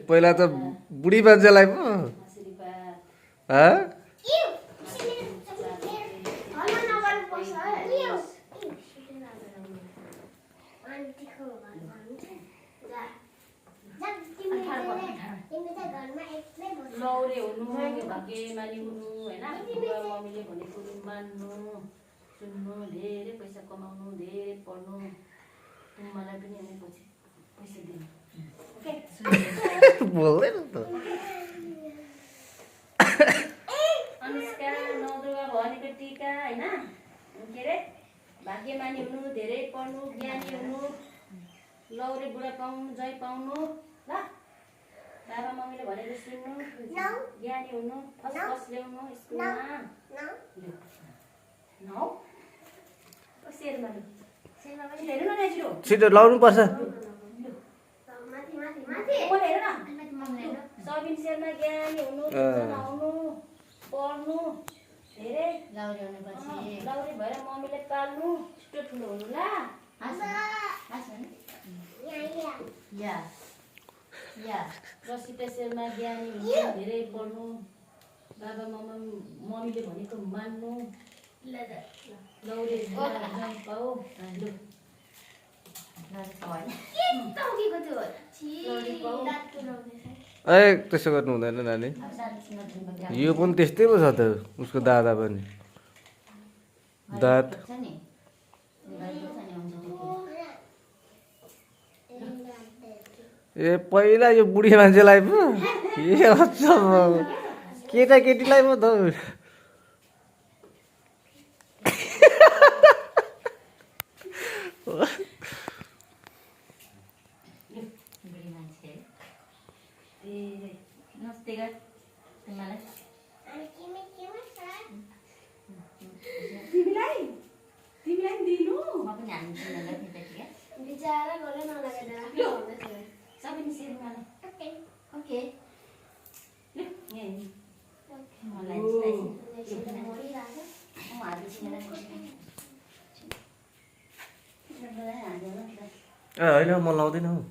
पहिला त बुढी मान्छेलाई पो लौरे हुनु भाग्यमानी हुनु होइन बुवा मम्मीले भनेको मान्नु सुन्नु धेरै पैसा कमाउनु धेरै पढ्नु मलाई पनि अनि पछि पैसा दिनु बोल्दैन त अनुष्का नौदुर्गा भवानीको टीका होइन के अरे भाग्यमानी हुनु धेरै पढ्नु ज्ञानी हुनु लौरे बुढा पाउनु जय पाउनु ल बाबा मम्मीले भनेको सुन्नु ज्ञानी हुनु फर्स्ट क्लास ल्याउनु स्कुलमा नौ शेरमा हेर्नु न दाजु छिटो लाउनु पर्छ सबिन शेरमा ज्ञानी हुनु आउनु पढ्नु धेरै लौरे भएर मम्मीले पाल्नु छिटो ठुलो हुनु ल रसिता शेरमा ज्ञानी हुनु धेरै पढ्नु बाबा मम्मीले भनेको मान्नु लौरे पाऊ ए त्यसो गर्नु हुँदैन नानी यो पनि त्यस्तै पो छ त उसको दादा पनि दाँत ए पहिला यो बुढी मान्छेलाई पो केटाकेटीलाई पो त तिमीलाई दिनु बिचारा गले नलागेर सबिन शेरमा ओके होइन म लाउँदिनँ हौ